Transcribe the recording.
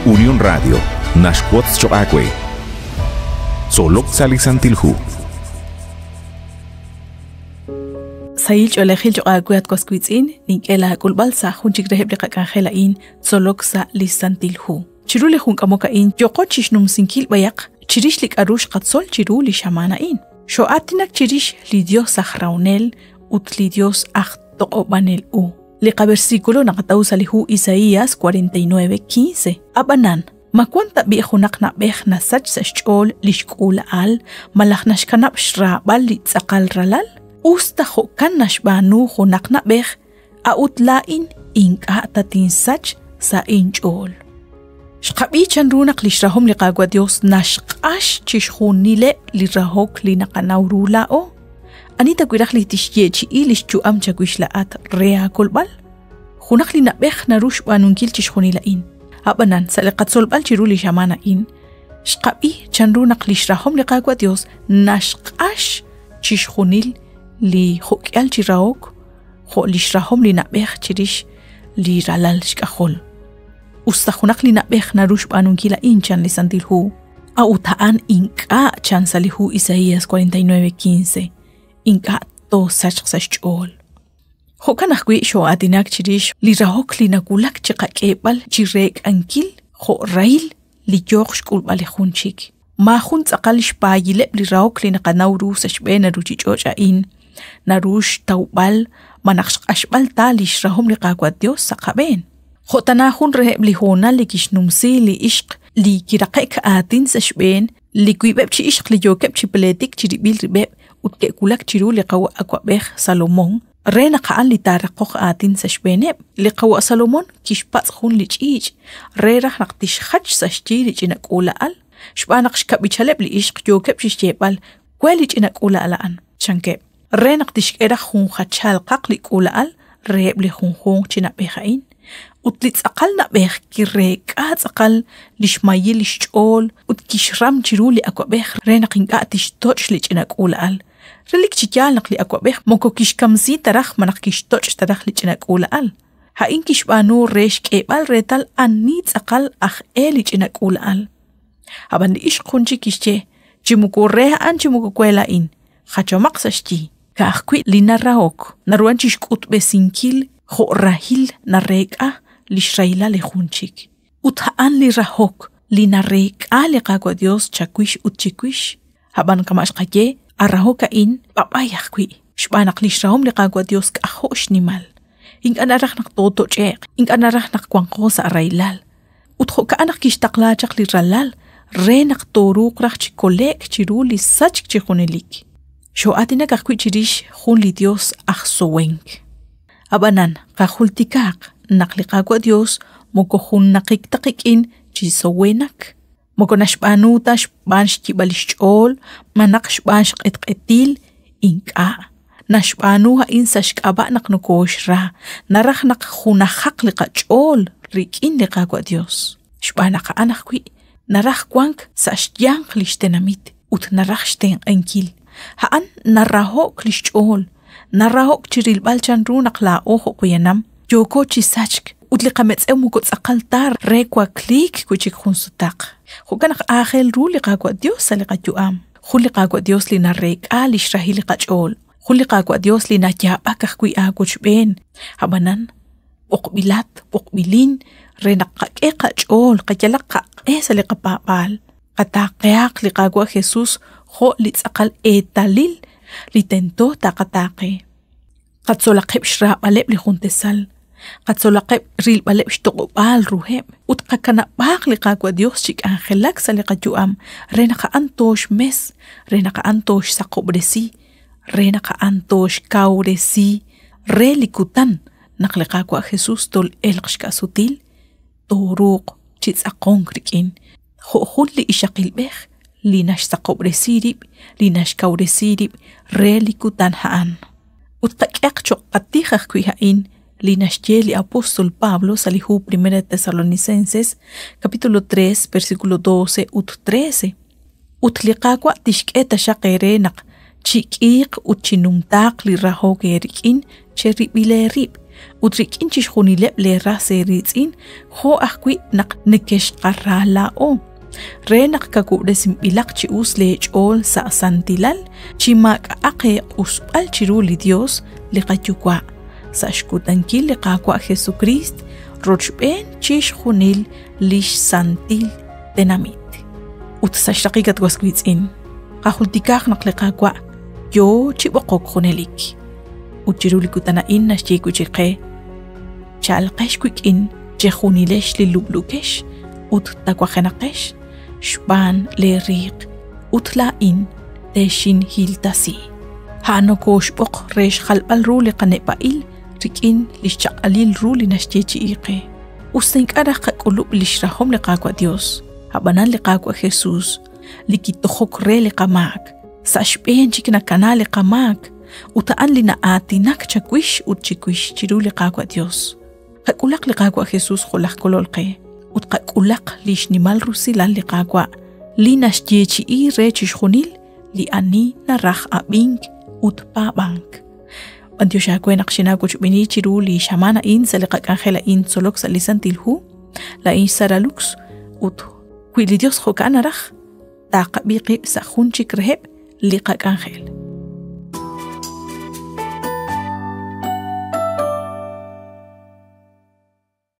Unión Radio, naxwotz choq' aawe. Tzolok sa' li Santil Hu. Sahil ch'oolejil choq' aawe at was wiitz'in, nink'e laak'ulb'al sa' jun chik reheb' li qak'anjel a'in, tzolok sa' li Santil Hu. Chiru li jun k'amok a'in yooqo chixnumsinkil b'ayaq chirix li k'a'ru xqatzol chiru li xamaan a'in. Xoo'aatinak chirix li Dios aj rahonel ut li Dios aj toq'ob'anel u. Li qaversículo naqataw sa' li hu Isaías 49:15. Ab'anan, ma wan tab'i' junaq na'b'ej nasach sa' xch'ool li xk'uula'al malaj naxkanab' xraab'al li tz'aqal ralal? Us ta jo'kan naxb'aanu junaq na'b'ej, a'ut laa'in ink'a' tatinsach sa' inch'ool. Xqab'i chanru naq li xrahom li Qaawa' Dios naxq'ax chixjunileb' li rahok li naqanaw ru laa'o. Ani tawiraj li tixyeechi'i li xyu'am chawix laa'at re aakolb'al? Junaq li na'b'ej naru xb'aanunkil chixjunil a'in. Ab'anan, sa' li qatzolb'al chiru li xamaan a'in, xqab'i chanru naq li xrahom li Qaawa' Dios naxq'ax chixjunil li jo'k'ihal chi rahok jo' li xrahom li na'b'ej chirix li ralal xk'ajol. Usta junaq li na'b'ej naru xb'aanunkil a'in chan li Santil Hu, a'ut a'an ink'a' chan sa' li hu Isaías 49:15, ink'a' toosachq sa' xch'ool. Jo'kan ajwi' xoo'aatinak chirix li rahok li nawulak chi qak'eeb'al chi reek'ankil jo' rahil li yooq xk'ulb'al li jun chik. Maajun tz'aqal xpaayileb' li rahok li naqanaw ru sa' xb'een a ruuchich'och' a'in naru xtawb'al malaj xq'axb'al ta li xrahom li Qaawa' Dios sa' qab'een. Jo' tana jun reheb' li hoonal li kixnumsi li ixq li kiraqe'k aatin sa' xb'een li wiib'eb' chi ixq li yookeb' chi pleetik chirib'il rib'eb' ut ke'wulak chiru li qawa' awab'ej Salomón re naq a'an li taaraqoq aatin sa' xb'eeneb'. Li qawa' Salomón kixpatz' jun li ch'iich' re raj naq tixjach sa' xyi li ch'ina k'uula'al, xb'aan naq xkab'ichaleb' li ixq yookeb' chi xyeeb'al we li ch'ina k'uula'al a'an, chankeb', re naq tixk'e raj jun jachalqaq li k'uula'al reheb' li junjunq chi na'b'ej a'in. Ut li tz'aqal na'b'ej kireek'a tz'aqal li xmayil li xch'ool ut kixram chiru li awab'ej re naq ink'a' tixtoch' li ch'ina k'uula'al. Relik chi yaal naq li awab'ej moko kixkamsi ta raj malaj kixtoch' ta raj li ch'ina k'uula'al. A'in kixb'aanu re xk'eeb'al reetal ani tz'aqal aj e li ch'ina k'uula'al. Ab'an li ixq jun chik kixye, chi moko re a'an chi moko we laa'in, jachomaq sa' xyi. Ka'ajwi' li narahok naruhan chi xk'utb'esinkil jo' rahil nareek'a li xrahilal li jun chik. Ut a'an li rahok li nareek'a li Qaawa' Dios chawix ut chiwix. Ab'an kama' xqaye, a rahok a'in b'ab'ay ajwi', xb'aan naq li xrahom li Qaawa' Dios k'ajo' xnimal. Ink'a' naraj naq tootoch'e'q, ink'a' naraj naq wanqo sa' rahilal. Ut jo'ka'an naq kixtaqla chaq li ralal re naq tooruuq raj chi kole'k chiru li sachk chi junelik. Xoo'aatinak ajwi' chirix jun li Dios aj sowenk. Ab'anan, qajultikaaq naq li Qaawa' Dios moko junnaqik ta qik'in chi sowenak. Moko naxb'aanu ta xb'aan xyib'al li xch'ool malaj xb'aan xq'etq'etil, ink'a'. Naxb'aanu a'in sa' xk'ab'a' naq nokooxra, naraj naq junajaq li qach'ool rik'in li Qaawa' Dios. Xb'aan naq a'an ajwi' naraj wank sa' xyanq li xtenamit ut naraj xtenq'ankil. A'an naraho'k li xch'ool, naraho'k chi rilb'al chanru naq laa'o jo' poyanam yooko chi sachk ut li qametz'ew moko tz'aqal ta re wakliik wi' chik jun sutaq. Jo'kan naq aajel ru li Qaawa' Dios sa' li qayu'am. Jun li Qaawa' Dios li nareek'a li xrahil li qach'ool. Jun li Qaawa' Dios li nayaab'ak ajwi' aawochb'een. Ab'anan, b'oqb'ilat, b'oqb'ilin re naq qak'e qach'ool, qayalaq qaq'e sa' li qapaab'aal. Qataaqehaq li Qaawa' Jesus jo' li tz'aqal eetalil li tento taqataaqe. Qatzolaqeb' xraab'aleb' li juntesal, qatzolaqeb' rilb'aleb' xtoq'ob'aal ruheb' ut qakanab'aaq li Qaawa' Dios chi k'anjelak sa' li qayu'am re naq a'an tooxmes, re naq a'an tooxsaqob'resi, re naq a'an tooxkawresi re li kutan naq li Qaawa' Jesus tol'elq xka'sutil, tooruuq chi tz'aqonk rik'in jo' jun li ixaqilb'ej li naxsaqob'resi rib', li naxkawresi rib' re li kutan a'an. Ut qak'ehaq cho'q qatij ajwi' a'in li naxye li apóstol Pablo sa' li hu Primera Tesalonicenses, capítulo 3, versículo 12 ut 13. Ut li Qaawa' tixk'e taxaq eere naq chik'iiq ut chinumtaaq li rahok eerik'in cherib'il eerib', ut rik'in chixjunileb' lee ras eeriitz'in jo' ajwi' naq nekexqara laa'o, re naq kawub'resinb'ilaq chi us lee ch'ool sa' santilal chi maak'a'aq eeq'usb'al chiru li Dios li qaYuwa' sa' xkutankil li Qaawa' Jesukriist rochb'een chixjunil lix santil tenamit. Ut sa' xraqik at was wiitz'in, qajultikaaq naq li Qaawa' yoo chi b'oqok junelik. Ut chiru li kutan a'in naxye wi' chik qe, Chalqex wik'in chejunilex li lub'lukex ut tawajenaqex xb'aan lee riiq, ut laa'in texinhiltasi. A'an nokooxb'oq re xjalb'al ru li qaneb'a'il rik'in li xchaq'alil ru li naxyeechi'i qe. Us ta ink'a' raj qak'ulub' lix rahom li Qaawa' Dios, a'b'anan li Qaawa' Jesus, li kitojok re li qamaak, sa' xb'een chik nakana li qamaak, ut a'an li na'aatinak chawix ut chiwix chiru li Qaawa' Dios. Qak'ulaq li Qaawa' Jesus jo' laj Kolol qe, ut qak'ulaq li xnimal rusilal li Qaawa' li naxyeechi'i re chixjunil li ani naraj ab'ink ut paab'ank. B'antiox aawe naq xinaawochb'eeni chiru li xamaan a'in sa' li qak'anjel a'in tzolok sa' li Santil Hu. Laa'in xSara Lux ut wi li Dios jo'ka'an naraj, taaqab'i qib' sa' jun chik reheb' li qak'anjel.